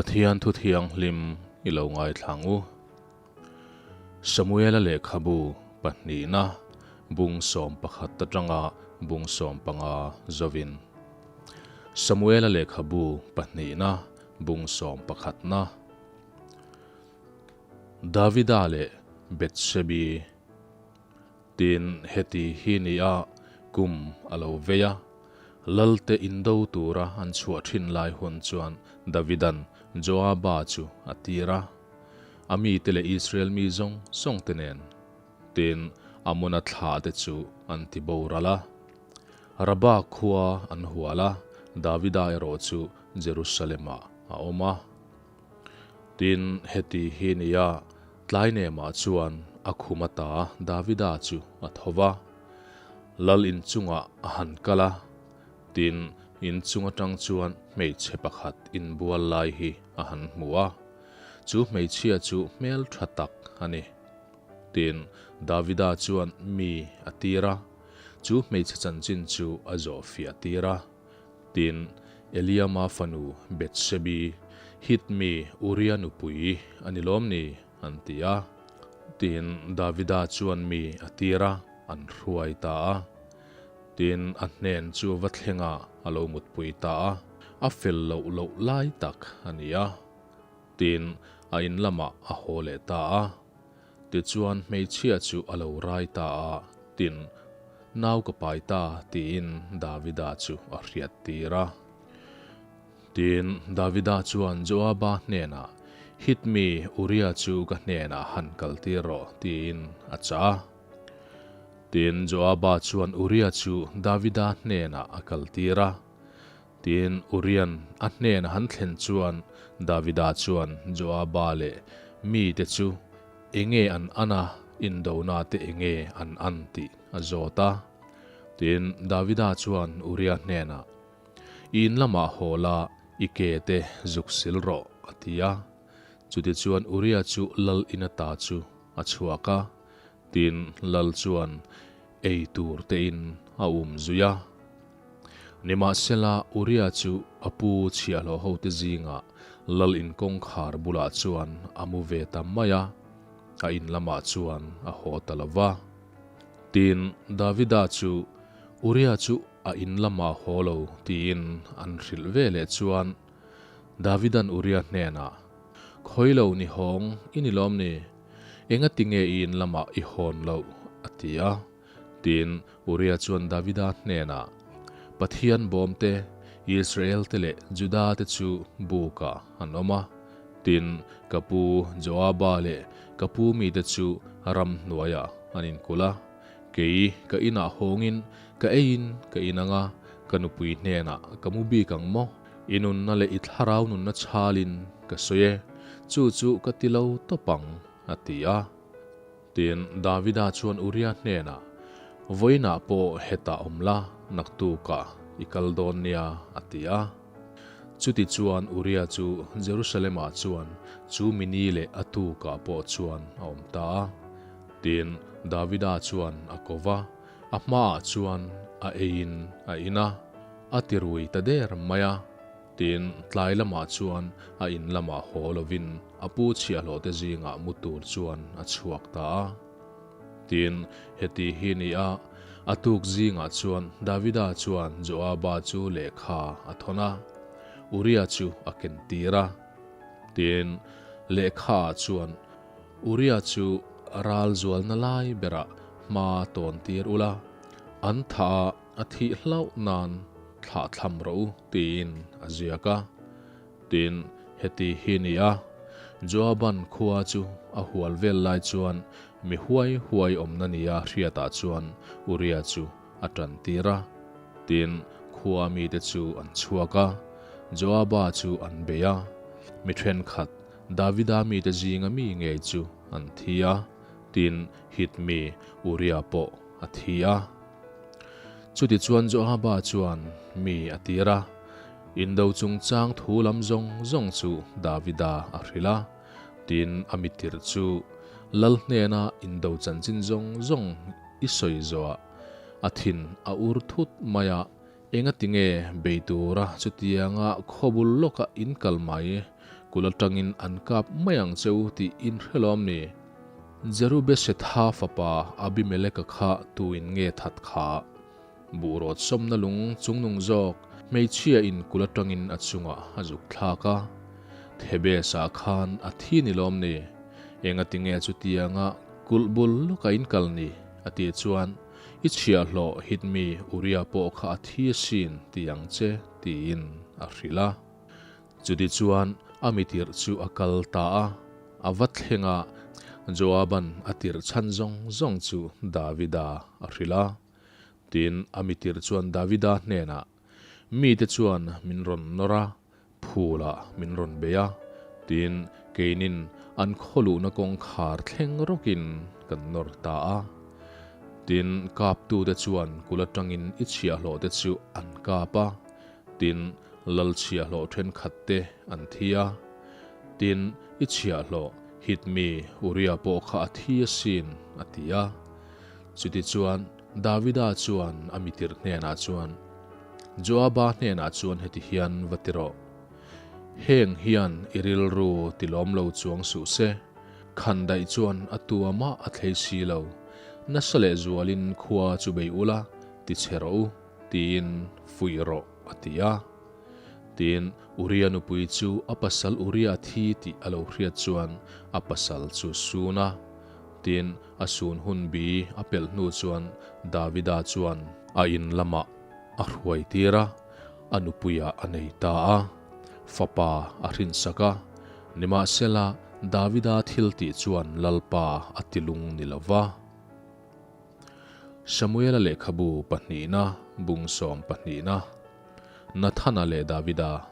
Pathian thu thianghlim i lo ngaithla ang u. Samuela lehkhabu pahnihna bung 11 atanga bung 15 zovin. Samuela lehkhabu pahnihna bung 11-na. Davida leh Bethsebi. Tin, heti hi ni a, kum a lo vei a. Lalte indo tura an chhuah thin lai hun chuan Davidan Joaba chu a tir a, a mite leh Israel mi zawng zawngte nen. Tin, Amona thlahte chu an ti boral a. Raba khua an hual a, Davida erawh chu Jerusalem-ah a awm a. Tin, heti hi ni a, tlai nemah chuan a khum ata Davida chu a tho va, lal inchungah a han kal a. Tin, inchung atang chuan hmeichhe pakhat inbual lai hi a han hmu a, chu hmeichhia chu hmel tha tak a ni. Tin, Davida chuan mi a tir a, chu hmeichhe chanchin chu a zawh fiah tir a. Tin, Eliama fanu Bethsebi, Hit mi Uria nupui a ni lawm ni? an ti a. Tin, Davida chuan mi a tir a, an hruai ta a. Tin, a hnen chu va thlengah a lo mutpui ta a, a fel loh loh lai tak a ni a. Tin, a in lamah a haw leh ta a. Tichuan hmeichhia chu a lo rai ta a, tin, Nau ka pai ta, tiin Davida chu a hriat tir a. Tin, Davida chuan Joaba hnenah, Hit mi Uria chu ka hnenah han kal tir rawh, tiin a chah a. Tin, Joaba chuan Uria chu Davida hnenah a kal tir a. Tin, Urian a hnen a han thlen chuan Davida chuan Joaba leh mite chu enge an an a, indona te enge an an tih a zawt a. Tin, Davida chuan Uria hnenah, I in lamah haw la, i ke te zuk sil rawh, a ti a. Chutichuan Uria chu lal in ata chu a chhuak a. Tin, lal chuan ei tur tein a um zui a. Nimahsela, Uria chu a pu chhiahhlawh hote zingah lal in kawngkhar bulah chuan a mu ve ta mai a, a in lamah chuan a haw ta lo va. Tin, Davida chu Uria chu a in lamah haw lo tiin an hrilh ve leh chuan Davidan Uria hnenah, Khawi lo ni hawng i ni lawm ni? Engati nge i in lamah i hawn loh? a ti a. Tin, Uria chuan Davida hnenah, Pathian bawmte, Israel-te leh Juda-te chu bukah an awm a. Tin, ka pu Joaba leh ka pu mite chu ramhnuaiah an inkulh a. Kei ka inah hawngin ka eiin ka in ang a, ka nupui hnenah ka mu bik ang maw? I nunna leh i thlarau nunna chhalin ka sawi e, chu chu ka ti lo tawp ang, a ti a. Tin, Davida chuan Uria hnenah, Vawiinah pawh hetah awm la, naktukah i kal dawn nia, a ti a. Chuti chuan Uria chu Jerusalem-ah chuan chu mi ni leh a tukah pawh chuan a awm ta a. Tin, Davida chuan a ko va, a hmaah chuan a eiin a in a, a ti rui ta der mai a. Tin, tlai lamah chuan a in lamah haw lovin a pu chhiahhlawhte zingah mu tur chuan a chhuak ta a. Tin, heti hi ni a, a tuk zingah chuan Davida chuan Joaba chu lehkha a thawn a, Uria chu a ken tir a. Tin, lehkhaah chuan Uria chu ral zualna lai berah hma tawn tir ula, an thah a, A thih hlauh nan thlah thlam rawh u tiin a ziak a. Tin, heti hi ni a, Joaban khua chu a hual vel lai chuan mi huai huai awmna nia hriatah chuan Uria chu a tan tir a. Tin, khua mite chu an chhuak a, Joaba chu an bei a. Mi thenkhat Davida mite zinga mi ngei chu an thi a, tin, Hit mi Uria pawh a thi a. Chutichuan Joaba chuan mi a tir a, indo chungchang thu lam zawng zawng chu Davida a hrilh a. Tin, a mitirh chu lal hnena indo chanchin zawng zawng i sawi zawhah a thin a ur thut mai a, Engatinge bei tura chutianga khawbul lawka in kal mai? Kulh atangin an kap mai ang che u tih in hre lawm ni? Jerubesetha fapa Abimeleka kha tuin nge that kha? Buhrawt sawmna lung chungnung zawk hmeichhia in kulh atangin a chungah a zuk thlak a. Thebes-ah khan a thi ni lawm ni? Engatinge chutianga kulh bul lawka in kal ni? a tih chuan, I chhiahhlawh hitmi Uria pawh kha a thi asin ti ang che, tiin a hrilh a. Chutichuan a mitirh chu a kal ta a, a va thleng a, Joaban a tirh chhan zawng zawng chu Davida a hrilh a. Tin, a mitirh chuan Davida hnenah, Mite chuan min rawn nawr a, phulah min rawn bei a, tin, keinin an khawluhna kawngkhar thleng rawkin kan nawr ta a. Tin, kaptute chuan kul atangin i chhiahhlawhte chu an kap a, tin, Lal chhiahhlawh thenkhat te an thi a, tin, i chhiahhlawh Hitmi Uria pawh kha a thi asin, a ti a. Chutichuan, Davida chuan a mitirh hnenah chuan, Joaba hnenah chuan heti hian va ti rawh, Heng hian i rilru ti lawm lo chuang suh se, khandaih chuan a tuamah a thlei si lo, nasa leh zualin khua chu bei ula ti che rawh u, tiin fuih rawh. A ti a. Tin, Uria nupui chu a pasal Uria thi tih a lo hriat chuan a pasal chu sun a. Tin, a sun hun bi a pelh hnu chuan Davida chuan a in lamah a hruai tir a, a nupuiah a nei ta a. Fapa a hrinsak a. Nimahsela, Davida thil tih chuan Lalpa a tilung ni lo va. Samuela lehkhabu pahnihna bung sawm pahnihna, Nathana leh Davida.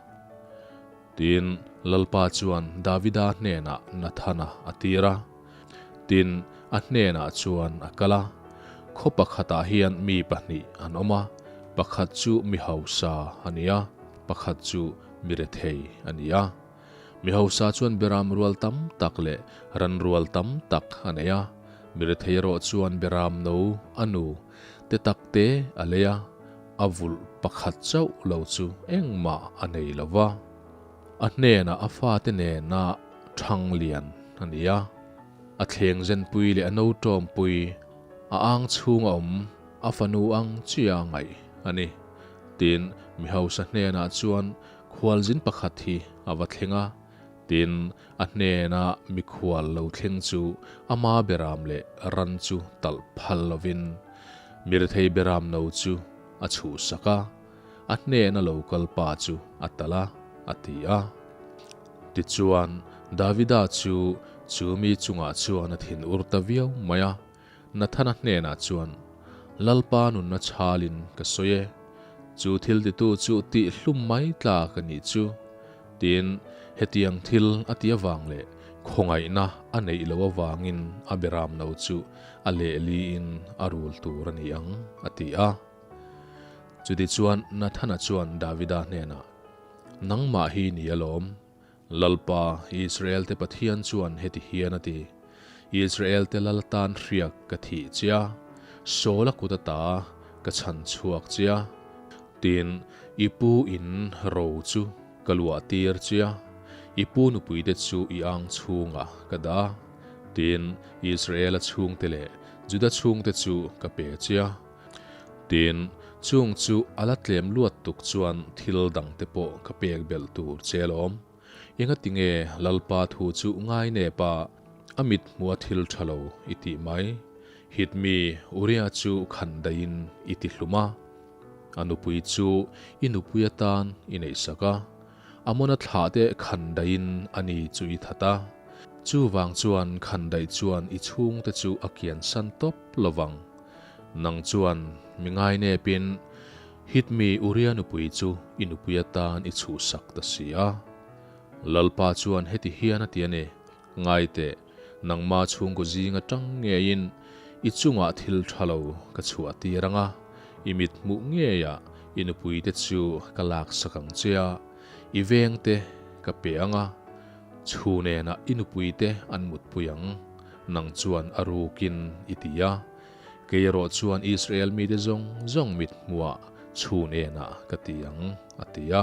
Tin, Lalpa chuan Davida hnenah Nathana a tir a. Tin, a hnenah chuan a kal a. Khaw pakhatah hian mi pahnih an awm a, pakhat chu mi hausa a ni a, pakhat chu mi rethei a ni a. Mi hausa chuan beram rual tam tak leh ran rual tam tak a nei a, mi rethei erawh chuan beram no a nu te tak te a lei a, a vulh pakhat chauh lo chu engmah a nei lo va. A hnenah a fate nena thang lian a ni a, a thleng zenpui leh a no tawmpui a ang chhunga awm a fanu ang chia ngaih a ni. Tin, mi hausa hnenah chuan Khualzin pakhat hi a va thleng a, tin, a hnena mikhual lo thleng chu ama beram leh ran chu talh phal lovin mirethei beram no chu a chhuhsak a, a hnena lo kal pa chu a talh a, a ti a. Tichuan, Davida chu chu mi chungah chuan a thinur ta viau mai a. Nathana hnenah chuan, Lalpa nunna chhalin ka sawi e, chu thil titu chu tih hlum mai tlak a nih chu, tiin hetiang thil a ti avang leh khawngaihna a neih loh avangin a beram no chu a lehliin a rul tur a ni ang, a ti a. Chutichuan Nathana chuan Davida hnenah, Nangmah hi ni alawm, Lalpa, Israel-te Pathian chuan heti hian a ti, Israel-te lal atan hriak ka thih che a, Saul-a kut ata ka chhan chhuak che a, tin, i pu in ro chu ka luah tir che a, i pu nupuite chu i ang chhungah ka dah a, tin, Israel-a chhungte leh Juda chhungte chu ka pe che a. Tin, chung chu a la tlem luat tuk chuan thil dangte pawh ka pek belh tur che alawm. Engati nge Lalpa thu chu ngai nep a, a mit hmua thil tha lo i tih mai? Hitmi Uria chu khan daihin i ti hlum a, a nupui chu i nupui atan i neihsak a, Amona thlahte khan daihin a ni chu i that a. Chuvang chuan khan daih chuan i chhungte chu a kiansan tawp lovang. Nang chuan mi ngainepin Hitmi Uria nupui chu i nupui atan i chhuhsak ta si a. Lalpa chuan heti hian a ti a ni, Ngaiteh, nangma chhungkaw zing atang ngeiin i chungah thil tha lo ka chhuah tir ang a, i mit hmuh ngeiah i nupuite chu ka laksak ang che a, i vengte ka pe ang a, chhu nenah i nupuite an mutpui ang. Nang chuan a rukin i ti a, kei erawh chuan Israel mite zawng zawng mit hmuah chhun enah ka ti ang, a ti a.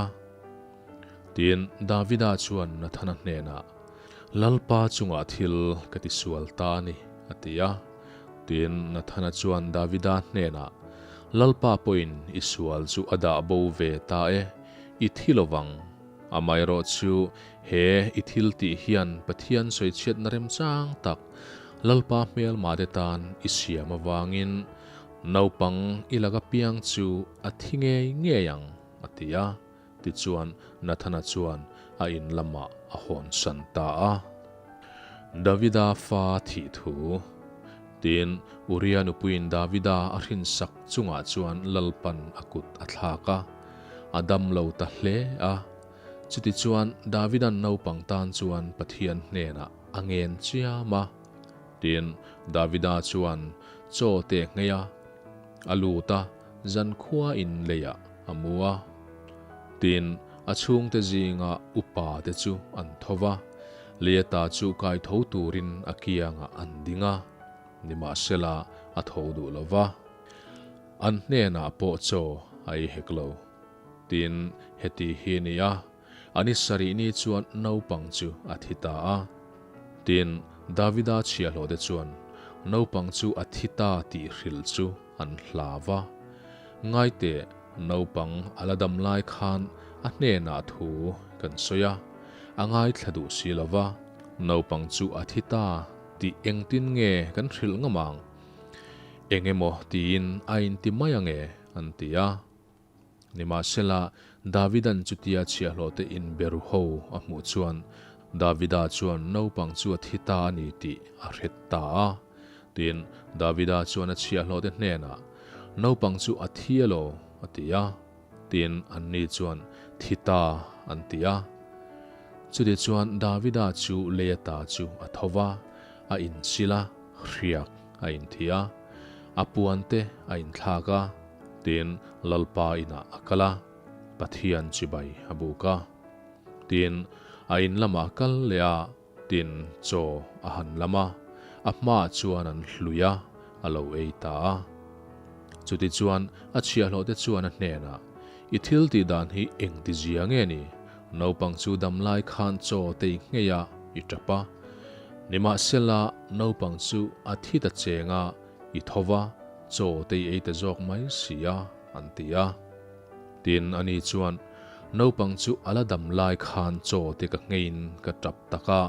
Tin, Davida chuan Nathana hnenah, Lalpa chungah thil ka tisual ta a ni, a ti a. Tin, Nathana chuan Davida hnenah, Lalpa pawhin i sual chu a dah bo ve ta e, i thi lo vang. Amaherawh chu he i thil tih hian Pathian sawichhiatna remchang tak Lalpa hmelmate tan i siam avangin naupang i laka piang chu a thi ngei ngei ang, a ti a. Tichuan, Nathana chuan a in lamah a hawnsan ta a. Davida fa thih thu. Tin, Uria nupuiin Davida a hrinsak chungah chuan Lalpan a kut a thlak a, a dam lo ta hle a. Chutichuan, Davida'n naupang tan chuan Pathian hnenah a ngen chiam a. Tin, Davida chuan chaw te nghei a, a lut a, zankhua in leiah a mu a. Tin, a chhungte zinga upa te chu an tho va, Lieta chu kai tho turin a kiangah an ding a, nimahsela a tho duh lo va. An hnenah pawh chaw a ei hek lo. Tin, heti hi a ni a, a ni sarih ni chuan naupang chu a thi ta a. Tin, Davida chhiahhlawhte chuan naupang chu a thi ta tih hrilh chu an hlau va. Ngaiteh, naupang a la dam lai khan a hnenah thu kan sawi a, a ngaithla duh si lo va, naupang chu a thi ta tih engtin nge kan hrilh ngam ang? Eng emaw tiin a inti mai ange, an ti a. Nimahsela, Davida'n chutia chhiahhlawhte inberu ho a hmuh chuan, Davida chuan naupang chu a thi ta a ni tih a hret ta a. Tin, Davida chuan a chhiahhlawhte hnenah, Naupang chu a thi elaw? a ti a. Tin, anni chuan, Thi ta, an ti a. Chutichuan Davida chu lei ata chu a tho va, a insil a, hriak a inthi a, a puante a inthlak a. Tin, Lalpa inah a kal a, Pathian chibai a buk a. Tin, a in lamah a kal leh a, tin, chaw a han lam a, a hmaah chuan an hlui a, a lo ei ta a. Chutichuan, a chhiahhlawhte chuan a hnenah, I thil tih dan hi engti zia nge ni? Naupang chu dam lai khan chaw te i nghei a, i tap a. Nimahsela, naupang chu a thi ta cheng a, I tho va, chaw te i ei ta zawk mai si a, an ti a. Tin, ani chuan, Naupang chu a la dam lai khan chaw te ka ngheiin ka tap tak a,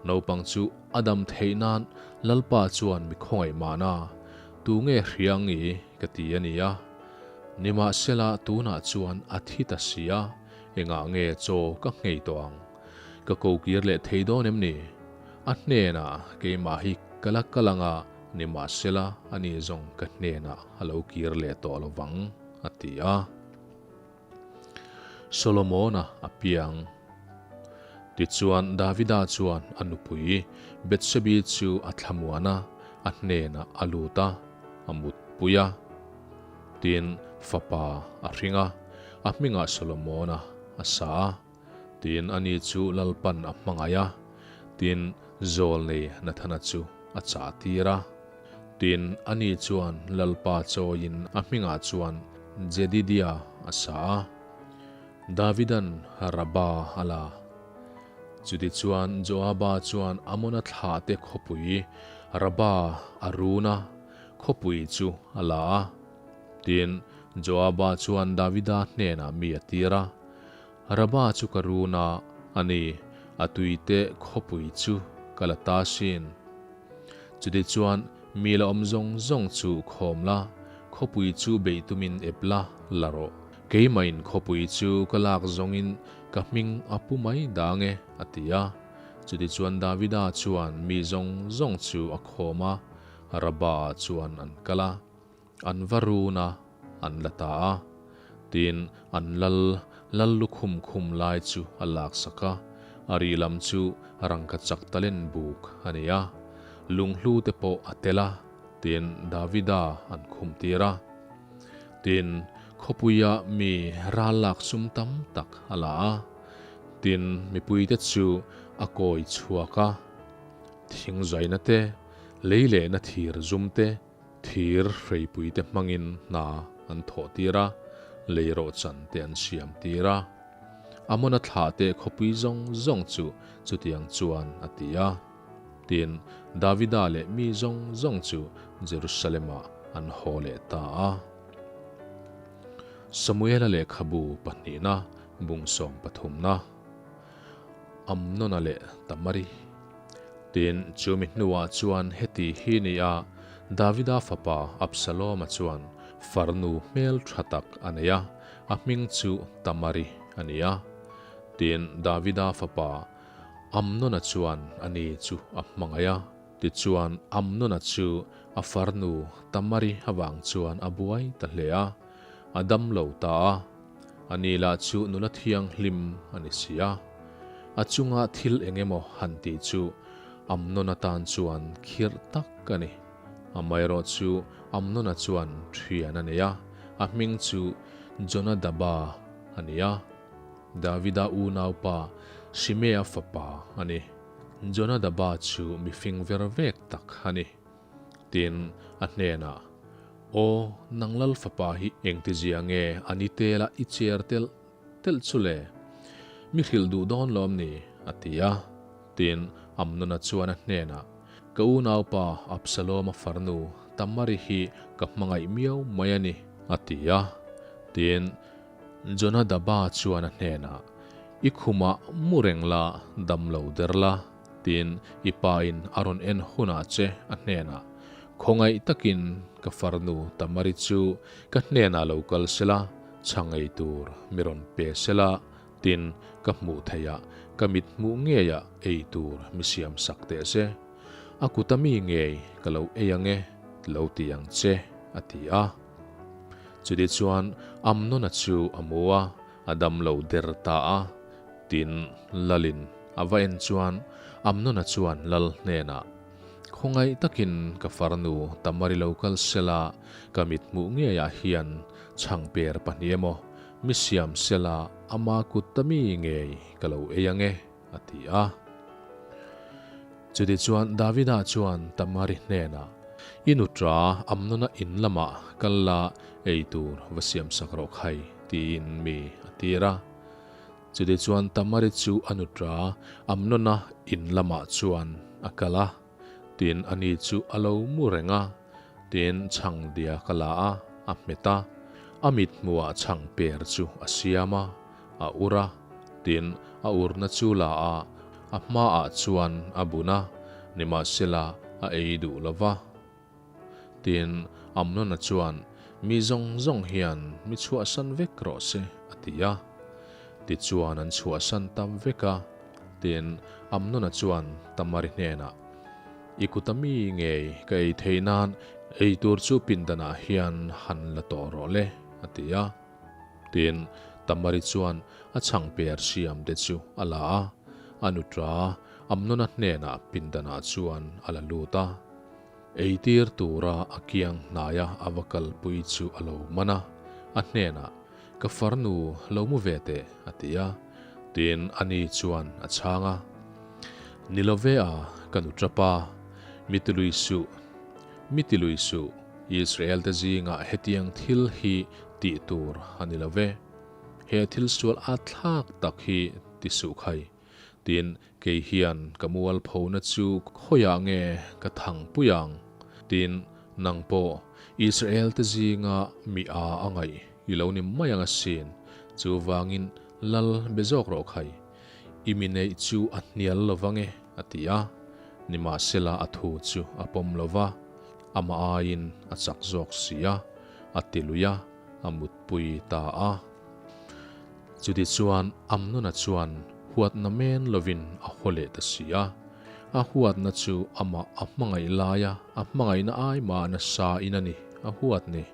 naupang chu a dam theih nan Lalpa chuan mi khawngaih mahna, tu nge hriang i ka ti a ni a. Nimahsela tunah chuan a thi ta si a, engah nge chaw ka nghei tawh ang? Ka kokir leh thei dawn em ni? A hnenah keimah hi ka la kal ang a, Nimahsela, ani zawng ka hnenah a lo kir leh tawh lo vang, a ti a. Solomona a piang. Tichuan, Davida chuan a nupui Bethsebi chu a thlamuan a, a hnenah a lut a, a mutpui a. Tin, fapa a hring a, a hmingah Solomona a sa a. Tin, ani chu Lalpan a hmangaih a, tin, Zawlnei Nathana chu a chah tir a. Tin, ani chuan Lalpa chawiin a hmingah chuan Jedidia a sa a. Davidan Rabba a la. Chutichuan Joaba chuan Amona thlahte khawpui Rabba a run a, khawpui chu a la a. Tin, Joaba chuan Davida hnenah mi a tir a, Rabba chu ka run a, a ni, a tuite khawpui chu ka la ta sin. Chutichuan, mi la awm zawng zawng chu khawm la, khawpui chu beih tumin ep la, la rawh. Keimahin khawpui chu ka lak zawngin ka hming a pu mai dang e, a ti a. Chutichuan Davida chuan mi zawng zawng chu a khawm a, Rabba-ah chuan an kal a. An va run a, an la ta a. Tin, an lal, lal lukhum khum lai chu a laksak a, a ri lam chu rangka chak talen buk a ni a. Lunghlu te pawh a tel a, tin Davida an khum tir a. Tin, khawpuia mi ral lak sum tam tak a la a. Tin, mipuite chu a kawi chhuak a. Thingzaina te, lei lehna thir zum te, Thir hreipuite hmangin hna an thawh tir a, lei rawhchan te an siam tir a. Amona thlahte khawpui zawng zawng chu chutiang chuan a ti a. Tin, Davida leh mi zawng zawng chu Jerusalem-ah an haw leh ta a. Samuela lehkhabu pahnihna bung sawmpathumna. Amnona leh Tamari. Tin, chu mi hnuah chuan heti hi ni a, Davida fapa Absaloma chuan farnu hmel tha tak a nei a, a hming chu Tamari a ni a. Tin, Davida fapa Amnona chuan ani chu a hmangaih a. Tichuan, Amnona chu a farnu Tamari avang chuan a buai ta hle a, a dam lo ta a. Ani lah chu nula thianghlim a ni si a, a chunga thil eng emaw han tih chu Amnona tan chuan khirh tak a ni. Amaherawh chu Amnona chuan thian a nei a, a hming chu Jonadaba a ni a, Davida unaupa Shimea fapa a ni. Jonadaba chu mifing ver vek tak a ni. Tin, a hnenah, Aw, nang lal fapa hi engtizia nge a ni tela i cher telh telh chu le? Mi hrilh duh dawn lawm ni? a ti a. Tin, Amnona chuan a hnenah, Ka unaupa Absaloma farnu Tamari hi ka hmangaih miau mai a ni, a ti a. Tin, Jonadaba chuan a hnenah, I khumah mu reng la, dam lo der la. Tin, i pa in a rawn en hunah che a hnenah, Khawngaih takin ka farnu Tamari chu ka hnenah lo kal sela, chhang ei tur mi rawn pe sela, tin, ka hmuh theihah ka mit hmuh ngeiah ei tur mi siam sak teh se. A kuta mi ngei ka lo ei ang e, lo ti ang che, a ti a. Chutichuan Amnona chu a mu a, a dam lo der ta a. Tin, Lalin a va en chuan Amnona chuan Lal hnenah, Khawngaih takin ka farnu Tamari lo kal sela, ka mit hmuh ngeiah hian chhangper pahnih emaw mi siam sela ama kut ta mi ngei ka lo ei ang e, a ti a. Chutichuan Davida chuan Tamari hnenah, I nutra Amnona in lamah kal la ei tur va siamsak rawh khai, tiin mi a tir a. Chutichuan Tamari chu a nutra Amnona in lamah chuan a kal a, tin ani chu a lo mu reng a, tin chhang diak a la a, a hmet a, a mit hmuhah chhang per chu a siam a, a ur a, tin a urna chu la a, a hmaah chuan a bun a, nimahsela a ei duh lo va. Tin, Amnona chuan, Mi zawng zawng hian mi chhuahsan vek rawh se, a ti a. Tichuan an chhuahsan ta vek a. Tin, Amnona chuan Tamari hnenah, I kuta mi ngei ka ei theih nan ei tur chu pindanah hian han la tawh rawh le, a ti a. Tin, Tamari chuan a chhangper siam te chu a la a, a nutra Amnona hnenah pindanah chuan a la lut a. Eitir tura a kiang hnaia a va kalpui chu a lo man a, a hnenah, Ka farnu lo mu ve teh, a ti a. Tin, ani chuan a chhang a, Ni lo ve a, ka nu tap a, mi tilui suh, mi tilui suh, Israel te zingah hetiang thil hi tih tur a ni lo ve, he thil sual at thlak tak hi ti suh khai. Tin, kei hian ka mualphona chu khawiah nge ka thang pui ang? Tin, nang pawh Israel te zinga mi a a ngaih i lo ni mai ang asin. Chuvangin lal be zawk rawh khai. I mi neih chu a hnial lo vang e, a ti a. Nimahsela a thu chu a pawm lo va, amah aiin a chak zawk si a, a ti lui a, a mutpui ta a. Chutichuan Amnona chuan huatna men lovin a haw leh ta si a. A huatna chu amah a hmangaih laia a hmangaihna ai mah nasa in a ni a huat ni.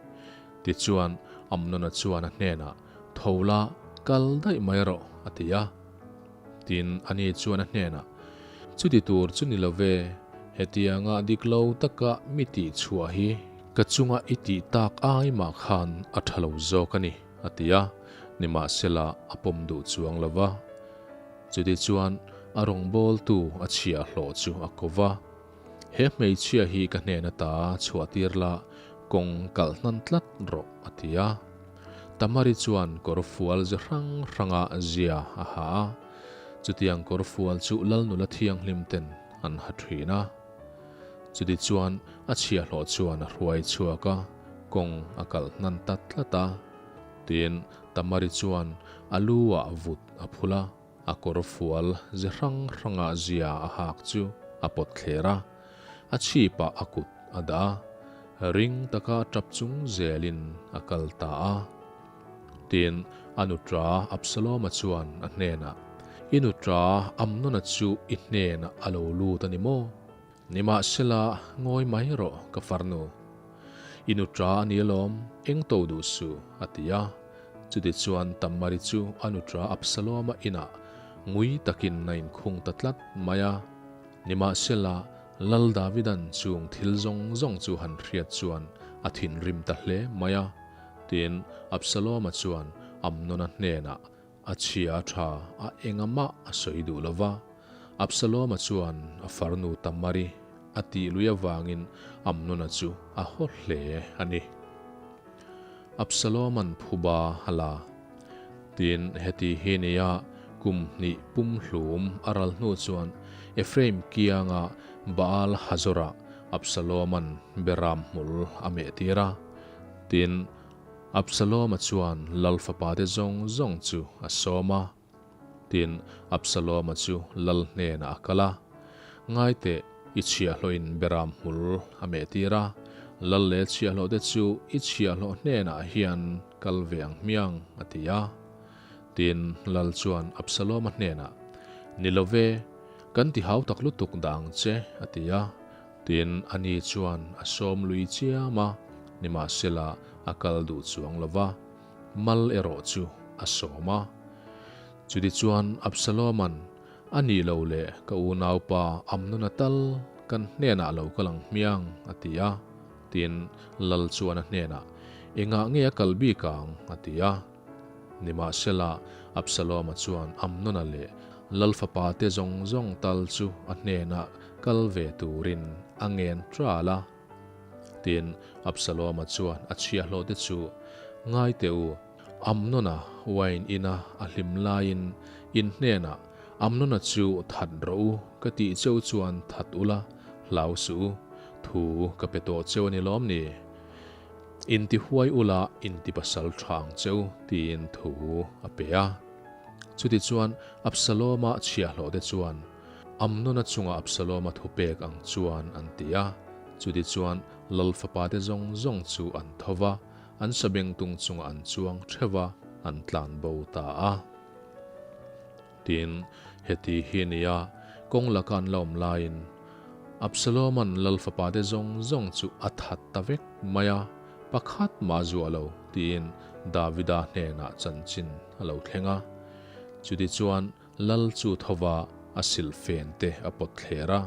Tichuan Amnona chuan a hnenah, Tho la, kal daih mai rawh, a ti a. Tin, ani chuan a hnenah, Chuti tur chu ni lo ve, hetianga dik lo taka mi tih chhuah hi ka chunga i tih tak ai mah khan a tha lo zawk a ni. A ti a, nimahsela a pawm duh chuang lo va. Chutichuan a rawngbawltu a chhiahhlawh chu a ko va, He hmeichhia hi ka hnen ata chhuahtir la, kawng kalh hnan tlat rawh, a ti a. Tamari chuan kawr fual ze hrang hranga zia a ha a, chutiang kawr fual chu lal nula thianghlim ten an ha thin a. Chuti chuan a chhiahhlawh chuan a hruai chhuak a, kawng a kalh hnan ta tlat a. Tin, Tamari chuan a lu ah vut a phul a, a kawr fual ze hrang hranga zia a hak chu a pawt thler a, a chhipah a kut a dah a, ring taka tap chung zelin a kal ta a. Tin, a nutra Absaloma chuan a hnenah, I nutra Amnona chu i hnenah a lo lut a ni maw? Nimahsela, ngawi mai rawh ka farnu. I nutra a ni alawm, eng to duh su, a ti a. Chutichuan Tamari chu a nutra Absaloma inah ngui takin a inkhung ta tlat mai a. Nimahsela, Lal Davidan chung thil zawng zawng chu han hriat chuan a thinrim ta hle mai a. Tin, Absaloma chuan Amnona hnenah a chhia tha a engamah a sawi duh lo va. Absaloma chuan a farnu Tamari a tih lui avangin Amnona chu a haw hle a ni. Absaloma'n phuba a la. Tin, heti hi nia kum hnih pumhlum a ral hnu chuan Ephraim kianga Baal Hazorah Absaloma'n Beram hmul a meh tir a. Tin, Absaloma chuan lal fapate zawng zawng chu a sawm a. Tin, Absaloma chu lal hnenah a kal a, Ngaiteh, i chhiahhlawhin beram hmul a meh tir a, lal leh chhiahhlawhte chu i chhiahhlawh hnenah hian kal ve ang hmiang, a ti a. Tin, lal chuan Absaloma hnenah, Ni lo ve, kan ti hau tak lutuk dah ang che, a ti a. Tin, ani chuan a sawm lui chiam a, nimahsela a kal duh chuang lo va. Mal erawh chu a sawm a. Chutichuan Absaloma'n, A nih lo le, ka unaupa Amnona tal kan hnenah lo kal ang hmiang, a ti a. Tin, lal chuan a hnenah, Engah nge a kal bik ang? a ti a. Nimahsela, Absaloma chuan Amnona leh lal fapate zawng zawng tal chu a hnenah kal ve turin a ngen ṭal a. Tin, Absaloma chuan a chhiahhlawhte chu, Ngai teh u, Amnona wine ina a hlim laiin in hnenah, Amnona chu that rawh u, ka tih cheu chuan that ula, hlau suh u, thu ka pe tawh cheu a ni lawm ni? Inti huai ula, inti pasal tha ang cheu, tiin thu a pe a. Chutichuan, Absaloma chhiahhlawhte chuan, Amnona chunga Absaloma thupek ang chuan an ti a. Chutichuan lal fapate zawng zawng chu an tho va, an sabengtung chungah an chuang theuh va, an tlan bo ta a. Tin, heti hi nia, kawng laka an la awm laiin Absaloma'n lal fapate zawng zawng chu a that ta vek mai a, pakhat mah zuah lo tiin Davida hnenah chanchin a lo thleng a. Chutichuan Lal chu thova a silhfen te a pawt thler a,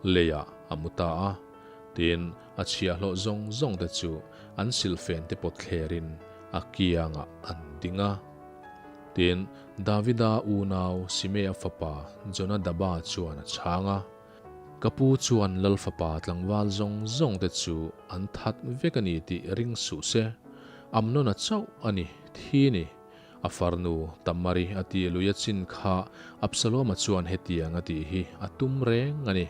leiah a mu ta a. Tin, a chhiahhlawh zawng zawng te chu an silhfen te pawt thlerin a kiangah an ding a. Tin, Davida unau Simea fapa Jonadaba chuan a chhang a, Ka pu chuan lal fapa tlangval zawng zawng te chu an that vek a ni tih ring suh se, Amnona chauh a ni, thi ni. A farnu Tamari a tih lui a chin kha Absaloma chuan hetiang a tih hi a tum reng a ni.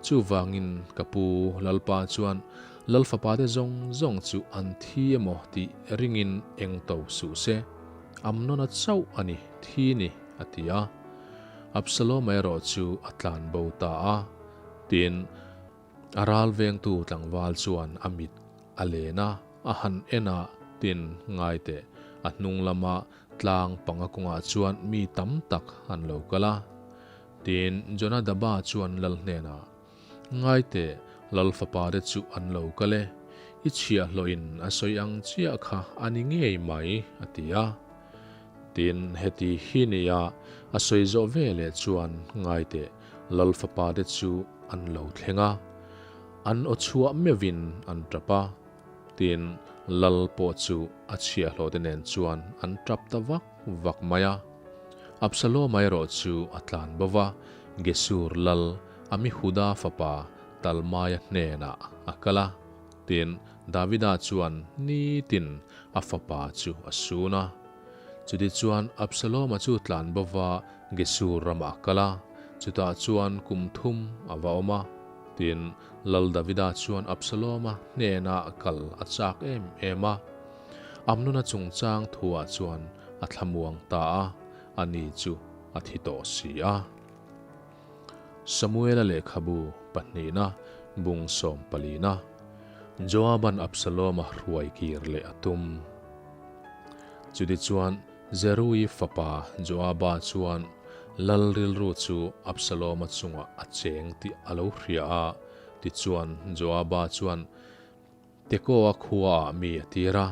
Chuvangin ka pu Lalpa chuan Lal fapate zawng zawng chu an thi emaw tih ringin eng to suh se, Amnona chauh a ni thi ni a ti a. Absaloma erawh chu a tlan bo ta a. Tin, a ral vengtu tlangval chuan a mit a len a, a han en a, tin, ngai teh, a hnung lama tlang panga kawngah chuan mi tam tak an lo kal a. Tin, Jonadaba chuan lal hnenah, Ngai teh, lal fapa te chu an lo kal e, i chhiahhlawhin a sawi ang chiah kha a ni ngei mai, a ti a. Tin, heti hi nia a sawi zawh ve leh chuan, Ngai teh, lal fapa te chu an lo thleng a. An aw chhuah meuhin an tap a, tin, lal pawh chu a chhiahhlawhte nen chuan an tap ta vak vak mai a. Absaloma erawh chu a tlan bo va, Gesur lal Amihuda fapa Talmaia hnenah a kal a, tin, Davida chuan nitin a fapa chu a sun a. Chutichuan Absaloma chu tlan bova Gesur ramah a kal a, chutah chuan kum thum a va awm a. Tin, Lal Davida chuan Absaloma hnenah kal a chak em em a. Amnona chungchang thuah chuan a thlamuang ta a, ani chu a thi tawh si a. Samuela lehkhabu pahnihna bung sawmpalina Joaban Absaloma hruai kir leh a tum. Chutichuan Zerui fapa Joaba chuan lal rilru chu Absaloma chungah a cheng tih a lo hria a, tichuan Joaba chuan Tekoa khuaah mi a tir a,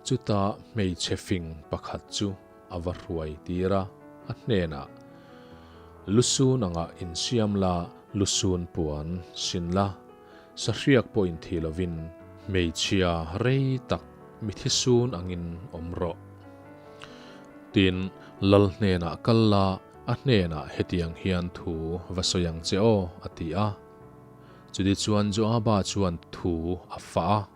chuta hmeichhe fing pakhat chu a va hruai tir a, a hnenah, Lusun angah insiam la, lusun puan sin la, sahriak pawh inthi lovin hmeichhia rei tak mi thisun angin awm rawh. Tin, lal hnenah kal la, a hnenah hetiang hian thu va sawi ang che aw, a ti a. Chutichuan Joaba chuan thu a fah a,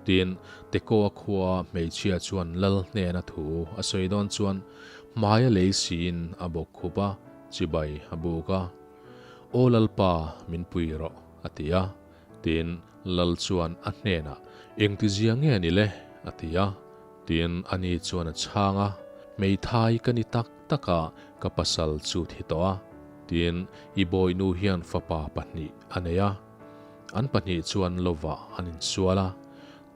tin, Tekoa khua hmeichhia chuan lal hnena thu a sawi dawn chuan hmaia lei siin a bawk khup a, chibai a buk a. Aw Lalpa, min pui rawh, a ti a. Tin, lal chuan a hnenah, Engtizia nge ni le? a ti a. Tin, ani chuan a chhang a, Hmeithai ka ni tak tak a, ka pasal chu thi tawh a. Tin, i bawihnu hian fapa pahnih a nei a. An pahnih chuan lovah an insual a,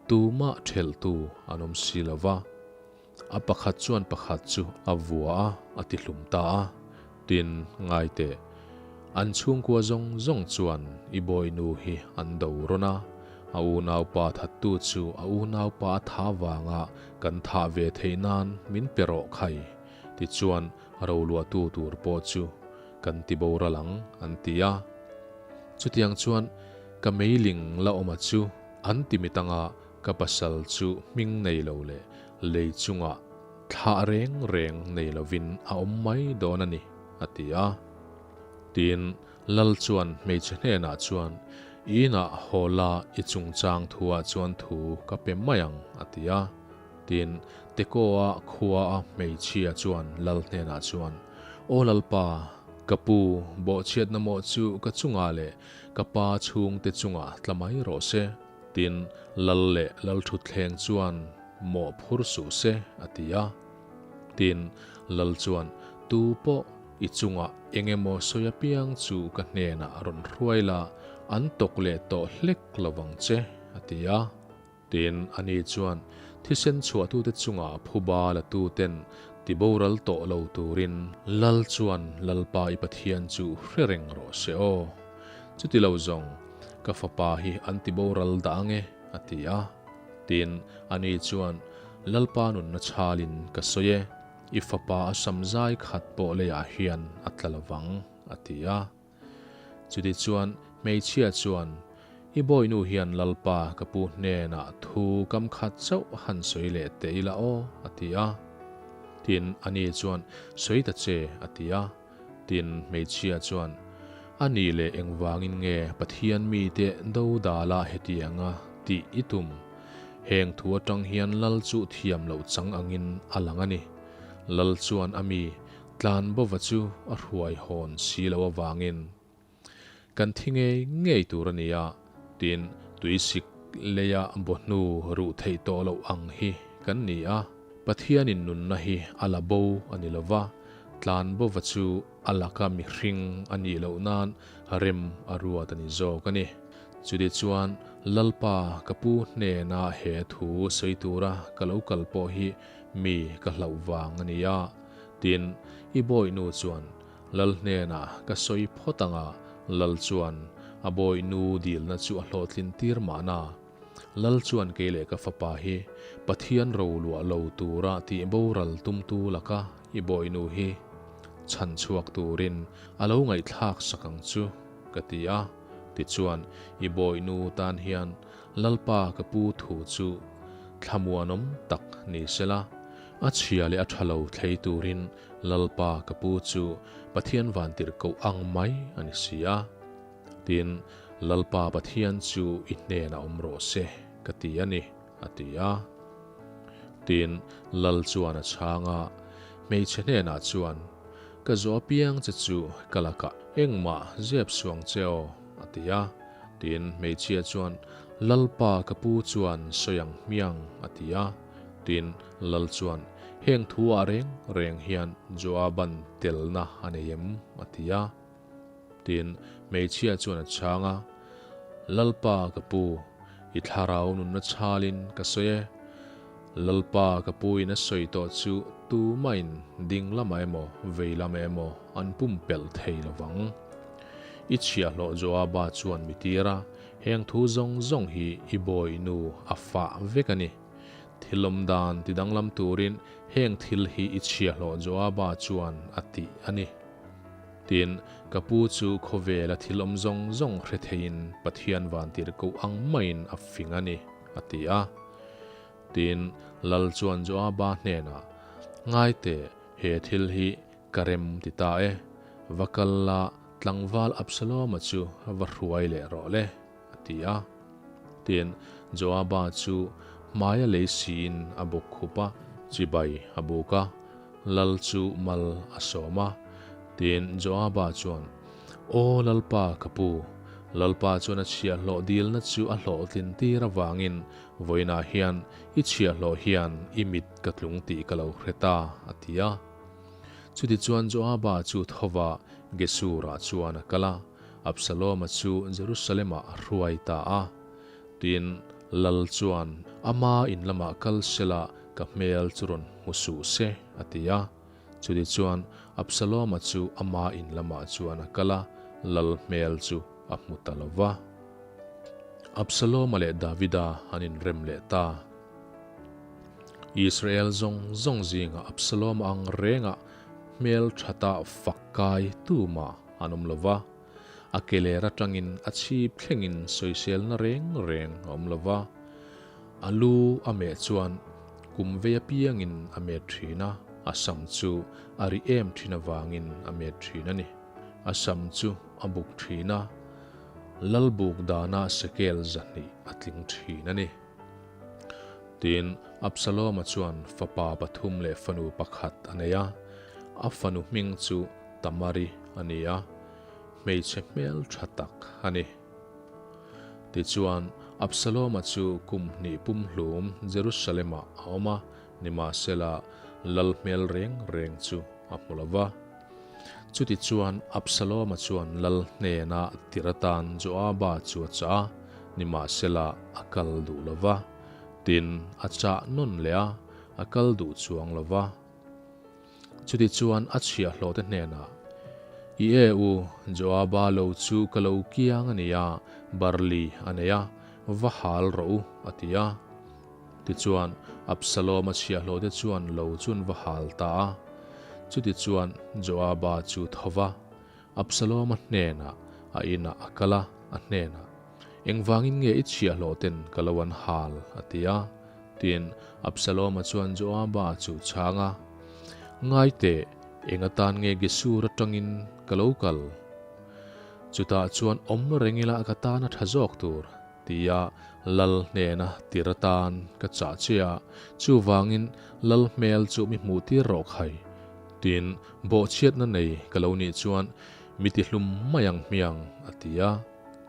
tumah thelhtu an awm si lo va. A pakhat chuan pakhat chu a vua a, a ti hlum ta a. Tin, ngaiteh, an chhungkua zawng zawng chuan i bawihnu hi an do rawn a, a unaupa thattu chu a unaupa a tha vanga kan thah ve theih nan min pe rawh khai, tichuan roluahtu tur pawh chu kan ti boral ang, an ti a. Chutiang chuan ka meiling la awma chu an ti mit anga ka pasal chu hming nei lo leh lei chungah thlah reng reng nei lovin a awm mai dawn a ni, a ti a. Tin, Lal chuan hmeichhe hnenah chuan, I inah haw la i chungchang thuah chuan thu ka pe mai ang, a ti a. Tin, Tekoa khua a hmeichhia chuan Lal hnenah chuan, Aw Lalpa, ka pu, bawhchhiatna mawh chu ka chungah leh ka pa chhungte chungah tla mai rawh se. Tin, Lal leh Lalthutthleng chuan mawh phur suh se, a ti a. Tin, Lal chuan, Tu pawh i chungah eng emaw sawi apiang chu ka hnenah rawn hruai la, an tawk leh tawh hlek lo vang che, a ti a. Tin, ani chuan thisen chhuahtute chungah phuba latuten tiboral tawh lo turin Lal chuan Lalpa i Pathian chu hre reng rawh se aw. Chuti lo zawng, ka fapa hi an tiboral dah ang e, a ti a. Tin, ani chuan, Lalpa nunna chhalin ka sawi e, i fapa a samzai khat pawh leiah hian a tla lo vang, a ti a. Chutichuan, hmeichhia chuan, I bawihnu hian Lalpa ka pu hnenah thu kam khat chauh han sawi leh teh ila aw, a ti a. Tin, ani chuan, Sawi ta che, a ti a. Tin, hmeichhia chuan, A nih leh engvangin nge Pathian mite do dala hetianga tih i tum? Heng thu atang hian Lal chu thiam loh chang angin a lang a ni. Lal chuan a mi Tlanbova chu a hruai hawn si loh avangin kan thi ngei ngei tur a ni a, tin tuisik leia bawhnu ruh theih tawh loh ang hi kan ni a. Pathianin nunna hi a la bo a ni lo va, Tlanbova chu a laka mihring a nih loh nan rem a ruat a ni zawk a ni. Chutichuan Lalpa ka pu hnena he thu sawi tura ka lo kal pawh hi mi ka hlauh vang a ni a. Tin, i bawihnu chuan Lal hnenah ka sawi phawt ang a, Lal chuan a bawihnu dilna chu a hlawhtlin tir mahna. Lal chuan kei leh ka fapa hi Pathian roluah lo tura tih boral tumtu laka i bawihnu hi chhan chhuak turin a lo ngaihthlak sak ang chu, ka ti a. Tichuan, i bawihnu tan hian Lalpa ka pu thu chu thlamuanawm tak ni sela, A chhia leh a tha lo thlei turin Lalpa ka pu chu Pathian vantirhkoh ang mai a ni si a. Tin, Lalpa Pathian chu i hnenah awm rawh se, ka ti a ni, a ti a. Tin, lal chuan a chhang a, hmeichhe hnenah chuan, Ka zawh apiang che chu ka lakah engmah zep suang che aw, a ti a. Tin, hmeichhia chuan, Lalpa ka pu chuan sawi ang hmiang, a ti a. Tin, lal chuan, Heng thu ah reng reng hian Joaban telna a nei em? a ti a. Tin, hmeichhia chuan a chhang a, Lalpa ka pu, i thlarau nunna chhalin ka sawi e. Lalpa ka pu in a sawi tawh chu tumahin ding lamah emaw vei lamah emaw an pumpelh thei lo vang. I chhiahhlawh Joaba chuan mi tir a, heng thu zawng zawng hi i bawi nu a fah vek a ni. Thil awm dan ti danglam turin heng thil hi i chhiahhlawh Joaba chuan a ti a ni. Tin, ka pu chu khawvela thil awm zawng zawng hre theiin Pathian vantir koh ang maiin a fing a ni, a ti a. Tin, Lal chuan Joaba hnenah, Ngai teh, he thil hi ka rem ti ta e, va kal la tlangval Absaloma chu va hruai leh rawh le, a ti a. Tin, Joaba chu hmaia lei siin a bawk khup a, chibai a buk a, lal chu mal a sawm a. Tin, Joaba chuan, Aw Lalpa, ka pu, Lalpa chuan a chhiahhlawh dilna chu a hlawhtlin tir avangin vawiinah hian i chhiahhlawh hian i mit ka tlung tih ka lo hre ta, a ti a. Chutichuan Joaba chu thova Gesurah chuan a kal a. Absaloma chu Jerusalem-ah a hruai ta a. Tin, lal chuan, Ama in lamah kal sela ka hmel chu rawn hmu suh se, a ti a. Chutichuan, Absaloma chu ama in lamah chuan a kal a, lal hmel chu a hmu ta lo va. Absaloma leh Davida an inrem leh ta. Israel zawng zawng zingah Absaloma ang rengah hmel thata fak kai tumah an awm lo va, a ke ler atangin a chhip thlengin sawiselna reng reng a awm lo va. A lu a meh chuan kum vei apiangin a met thin a, a sam chu a ri em thin avangin a met thin a ni. A sam chu a buk thin a, lalbuk dana sekel 200 a tling thin a ni. Tin, Absaloma chuan fapa pathum leh fanu pakhat a nei a, a fanu hming chu Tamari a ni a, hmeichhe hmel tha tak a ni. Tichuan, Absaloma chu kum hnih pumhlum Jerusalem-ah a awm a, nimahsela lal hmel reng reng chu a hmu lo va. Chutichuan, Absaloma chuan lal hnena tir atan Joaba chu a chah a, nimahsela a kal duh lo va. Tin, a chah nawn leh a, a kal duh chuang lo va. Chutichuan a chhiahhlawhte hnenah, I e u, Joaba lo chu ka lo kiang a nia, barli a nei a, va hal rawh u, a ti a. Tichuan, Absalom-a chhiahhlawhte chuan lo chu an va hal ta a. Chutichuan Joaba chu tho va, Absalom-a hnenah a inah a kal a, a hnenah, Engvangin nge i chhiahhlawhten ka lo an hal? a ti a. Tin, Absaloma chuan Joaba chu chhang a, Ngai teh, eng atan nge Gesur atangin ka lo kal? Chutah chuan awm reng ila ka tan a tha zawk tur, tia lal hnena tir atan ka chah che a, chuvangin lal hmel chu mi hmuh tir rawh khai. Tin, bawhchhiatna nei ka lo nih chuan mi tihlum mai ang hmiang, a ti a.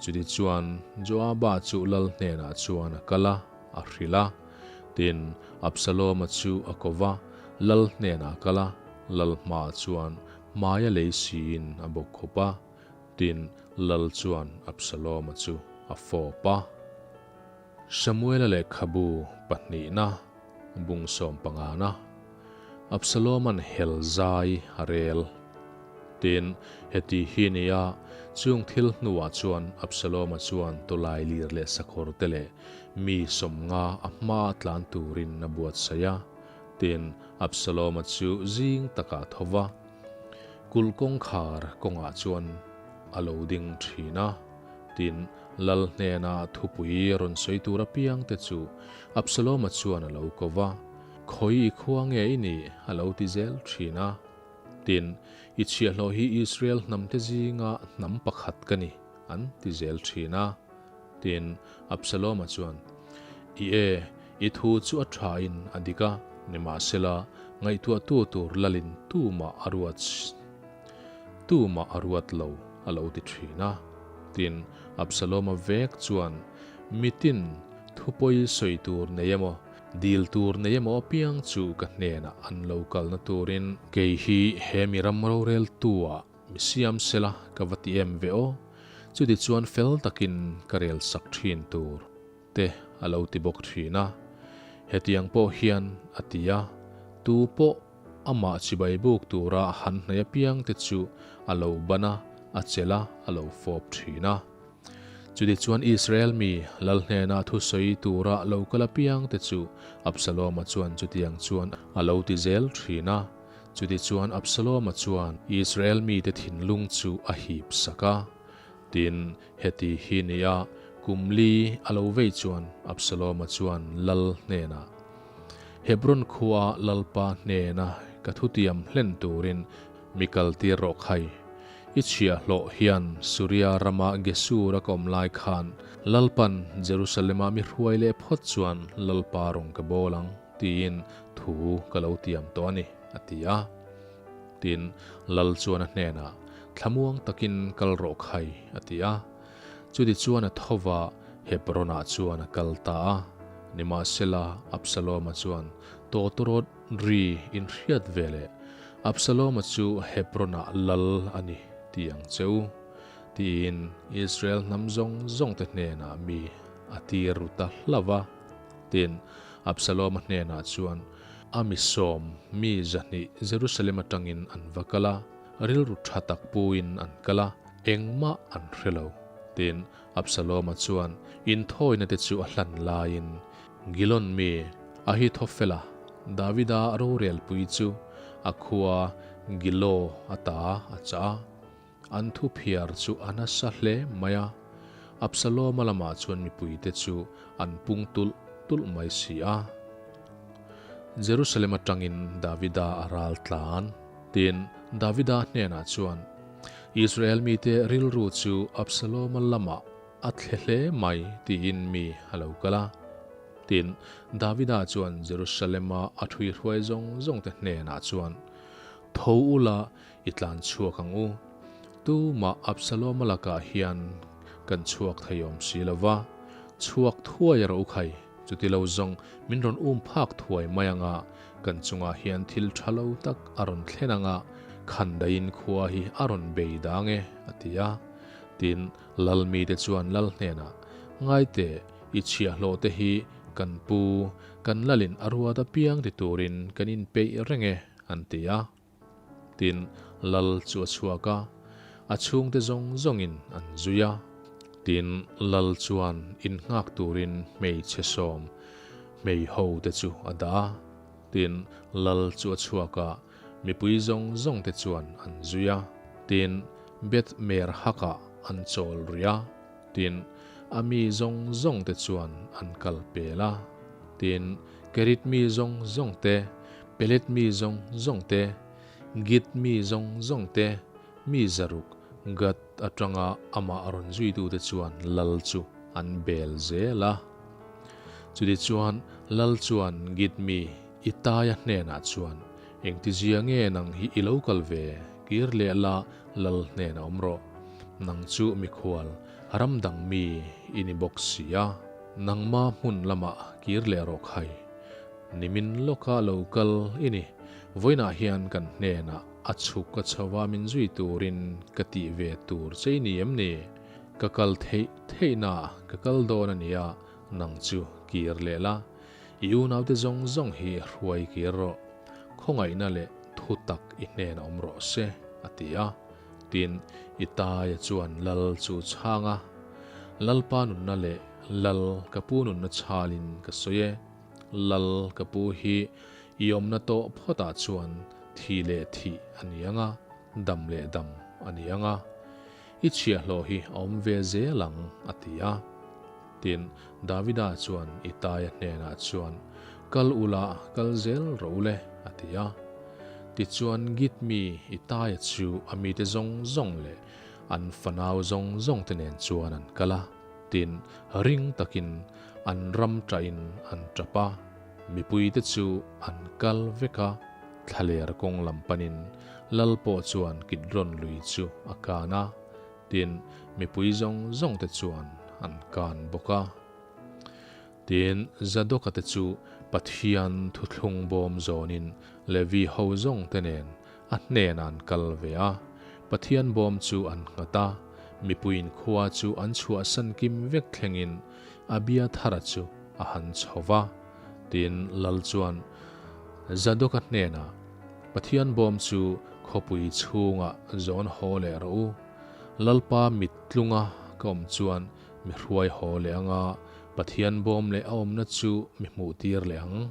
Chutichuan Joaba chu lal hnenah chuan a kal a. a hrilh a. Tin, Absaloma chu a ko va, lal hnenah a kal a, lal hmaah chuan hmaia lei siin a bawk khawp a. Tin, lal chuan Absaloma chu a fawp a. Samuela lehkhabu pahnihna, bung sawm pangana, Absaloma'n hel zai a rel. Tin, heti hi ni a, chung thil hnuah chuan Absaloma chuan tawlai lir leh sakhawr te leh mi 50 a hma tlan turin a buatsaih a. Tin, Absaloma chu zing takah tho va, kulh kawngkhar kawngah chuan a lo ding thin a. Tin, lal hnena thupui rawn sawi tur apiangte chu Absaloma chuan a lo ko va, Khawi i khua nge i nih? a lo ti zel thin a. Tin, i chhiahhlawh hi Israel hnamte zinga hnam pakhat ka ni, an ti zel thin a. Tin, Absaloma chuan, I e, i thu chu a thain a dik a, nimahsela, ngaihtuahtu tur lalin tumah a ruat tumah a ruat lo, a lo ti thin a. Tin, Absaloma vek chuan, Mitin, thupawi sawi tur nei emaw, dil tur nei emaw apiang chu ka hnenah an lo kalna turin kei hi he mi ram roreltu-ah Mi siam sela ka va ti em ve aw, chuti chuan fel takin ka rel sak thin tur te a lo ti bawk thin a. Hetiang pawh hian a ti a, tu pawh amah chibai buk tura han hnaih apiang te chu a lo ban a, a chelh a, a lo fawp thin a. Chuti chuan Israel mi lal hnena thusawi tura lo kal apiang te chu Absaloma chuan chutiang chuan a lo ti zel thin a. Chutichuan Absaloma chuan Israel mite thinlung chu a hip sak a. Tin, heti hi nia kum li a lo vei chuan Absaloma chuan lal hnenah, Hebron khua Lalpa hnena ka thutiam hlen turin mi kaltir rawh khai. I chhiahhlawh hian Suria rama Gesur a ka awm lai khan Lalpan Jerusalema mi hruai leh phawt chuan Lalpa rawn ka bawl ang. Tiin thu ka lo tiam tawh a ni, a ti a. Tin, Lal chuan a hnenah, Thlamuang takin kal rawh khai, a ti a. Chutichuan a tho va, Hebron-ah chuan a kal ta a. Nimahsela, Absaloma chuan tawtawrawt ri inhriat ve leh, Absaloma chu Hebron-ah lal a ni, ti ang che u, tiin Israel hnam zawng zawngte hnenah mi a tir ru ta hlauh va. Tin, Absaloma hnenah chuan a mi sawm mi 200 Jerusalem atangin an va kal a, rilru tha tak puin an kal a, engmah an hre lo. Tin, Absaloma chuan inthawina te chu a hlan laiin Gilon mi Ahithophela, Davida rorelpui chu a khua Gilo ata a chah a. An thu phiar chu a nasa hle mai a, Absaloma lamah chuan mipuite chu an pung tulh tulh mai si a. Jerusalem atangin Davida a ral tlan. Tin, Davida hnenah chuan, Israel mite rilru chu Absaloma lamah a thle hle mai tiin mi a lo kal a. Tin, Davida chuan Jerusalema a thuihruai zawng zawngte hnenah chuan, Tho ula, I tlan chhuak ang u. Tumah Absaloma lakah hian kan chhuak thei awm si lo va, chhuak thuai a ro khai, chuti lo zawng min rawn um phak thuai mai anga kan chungah hian thil tha lo tak a rawn thlen anga khandaiin khua hi a rawn bei dang e, a ti a. Tin, lal mite chuan lal hnenah, Ngaite, i chhiahhlawhte hi kan pu, kan lalin a ruat apiang ti turin kan inpeih reng e, an ti a. Tin, lal chu a chhuak a, a chhungte zawng zawngin an zui a. Tin, lal chuan innghak turin hmeichhe sawm hmeiho te chu a dah a. Tin, lal chu a chhuak a, mipui zawng zawngte chuan an zui a. Tin, Beth-merhak-ah an chawl rih a. Tin, a mi zawng zawngte chuan an kal pel a. Tin, Kerit mi zawng zawngte, Pelet mi zawng zawngte, Git mi zawng zawngte, mi 600 Gath atanga amah rawn zuitute chuan lal chu an bel zel a. Chutichuan, lal chuan Git mi Itaia hnenah chuan, Engtizia nge nang hi i lo kal ve? Kir leh la, lal hnenah awm rawh. Nang chu mikhual, ram dang mi i ni bawk si a. Nangma hmun lamah kir leh rawh khai. Nimin lawka lo kal i ni. Vawiinah hian kan hnenah a chhuk a chho a min zui turin ka tih ve tur che i ni em ni? Ka kal theih theihna ka kal dawn a nia, nang chu kir leh la. I unaute zawng zawng hi hruai kir rawh. Khawngaihna leh thu tak i hnenah awm rawh se, a ti a. Tin, Itaia chuan lal chu chhang a, Lalpa nunna leh lal ka pu nunna chhalin ka sawi e. Lal ka pu hi i awmna tawh phawtah chuan thi leh thih a ni ang a, dam leh dam a ni ang a. I chhiahhlawh hi a awm ve zel ang, a ti a. Tin, Davida chuan Itaia hnenah chuan, Kal ula, kal zel rawh ule, a ti a. Tichuan Git mi Itaia chu a mite zawng zawng leh an fanau zawng zawngte nen chuan an kal a. Tin, ring takin. an ram ṭahin an ṭap a, mipuite chu an kal vek a, thlaler kawng lam panin lal pawh chuan Kidron lui chu a kan a, tin, mipui zawng zawngte chuan an kan bawk a. Tin, Zadoka te chu Pathian thuthlung bawm zawnin Levi ho zawng te nen a hnenah an kal ve a. Pathian bawm chu an nghat a, mipuiin khua chu an chhuahsan kim vek thlengin Abiathara chu a han chho va. Tin, lal chuan Zadoka hnenah, Pathian bawm chu khawpui chhungah zawn haw leh rawh u. Lalpa mittlunga ka awm chuan Mi hruai haw leh anga Pathian bawm leh a awmna chu mi hmuh tir leh ang.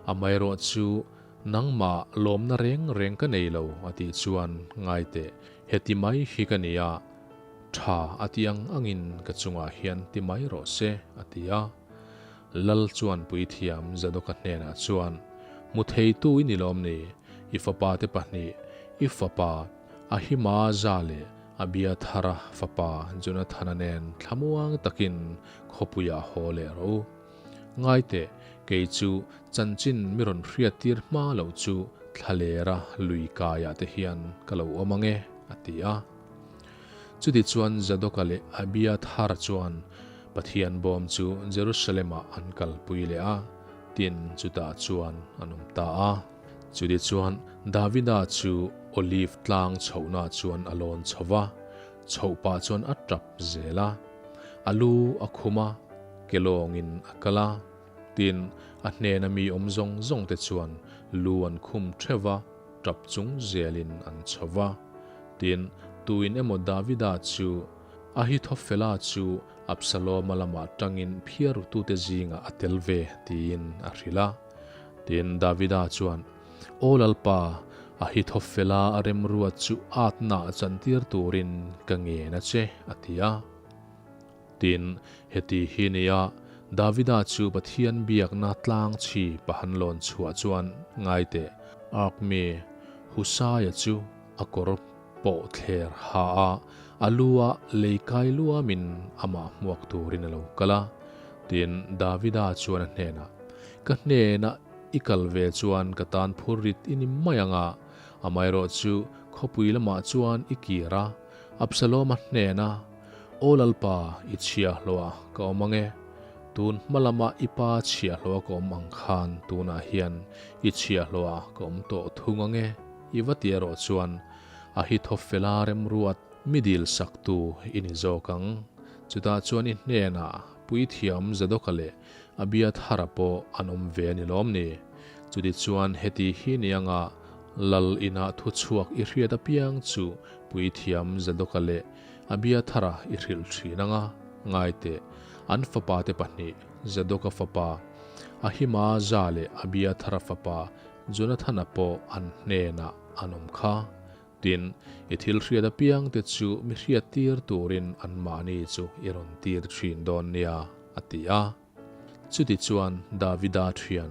Amaherawh chu nangmah lawmna reng reng ka nei lo a tih chuan ngai teh, heti mai hi ka nia, tha a ti ang angin ka chungah hian ti mai rawh se a ti a. Lal chuan puithiam Zadoka hnenah chuan, Hmu theitu i ni lawm ni? I fapa te pahnih, i fapa Ahimaza leh Abiathara fapa Jonathana nen thlamuang takin khawpuiah haw leh rawh u. Ngai teh, kei chu chanchin mi rawn hriattir hma loh chu thlalera lui kaiah te hian ka lo awm ang e, a ti a. Chutichuan Zadoka leh Abiathara chuan Pathian bawm chu Jerusalem-ah an kalpui leh a, tin chutah chuan an awm ta a. Chutichuan Davida chu Olive tlang chhohna chuan a lawn chho va, chhoh pah chuan a tap zel a. A lu a khum a, ke lawngin a kal a. Tin, a hnena mi awm zawng zawng te chuan lu an khum theuh va, tap chung zelin an chho va. Tin, tuin emaw Davida chu Ahithophela chu Absaloma lamah tangin phiarutute zingah a tel ve tiin a hrilh a. Tin, Davida chuan, Aw Lalpa, Ahithophela a remruat chu atna a chantir turin ka ngen a che, a ti a. Tin, heti hi nia, Davida chu Pathian biakna tlang chhi pahan lawn chhuah chuan ngai teh, Ark mi Husaia chu a kawr pawh thler ha a, a lu a lei kai luamin amah hmuak turin a lo kal a. Tin, Davida chuan a hnenah, Ka hnenah i kal ve chuan ka tan phur rit i ni mai ang a, amaherawh chu khawpui lamah chuan i kir a. Absaloma hnena, Aw Lalpa, i chhiahhlawh a ka awm ang e. Tun hma lama i pa chhiahhlawh a ka awm ang khan tunah hian i chhiahhlawh a ka awm tawh thung ang e. I va ti erawh chuan Ahithophela remruat mi dil saktu i ni zawk ang. Chutah chuan i hnenah puithiam Zadoka leh Abiathara pawh an awm ve a ni lawm ni? Chutichuan heti hi ni anga lal inah thuchhuak i hriat apiang chu puithiam Zadoka leh Abiathara i hrilh thin anga ngai teh. An fapate pahnih, Zadoka fapa Ahimaza leh Abiathara fapa Jonathana pawh an hnenah an awm kha. Tin, i thil hriat apiangte chu mi hriattir turin anmahni chu i rawn tir thin dawn nia, a ti a. Chutichuan Davida thian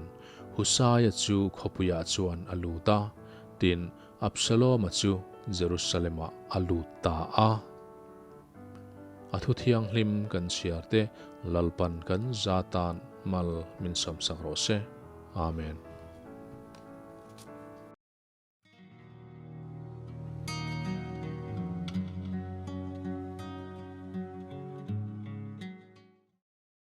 Husaia chu khawpuiah chuan a lut a, tin, Absaloma chu Jerusalem-ah a lut ta a. A thu thianghlim kan chhiar te Lalpan kan za tan mal min sawmsak rawh se. Amen.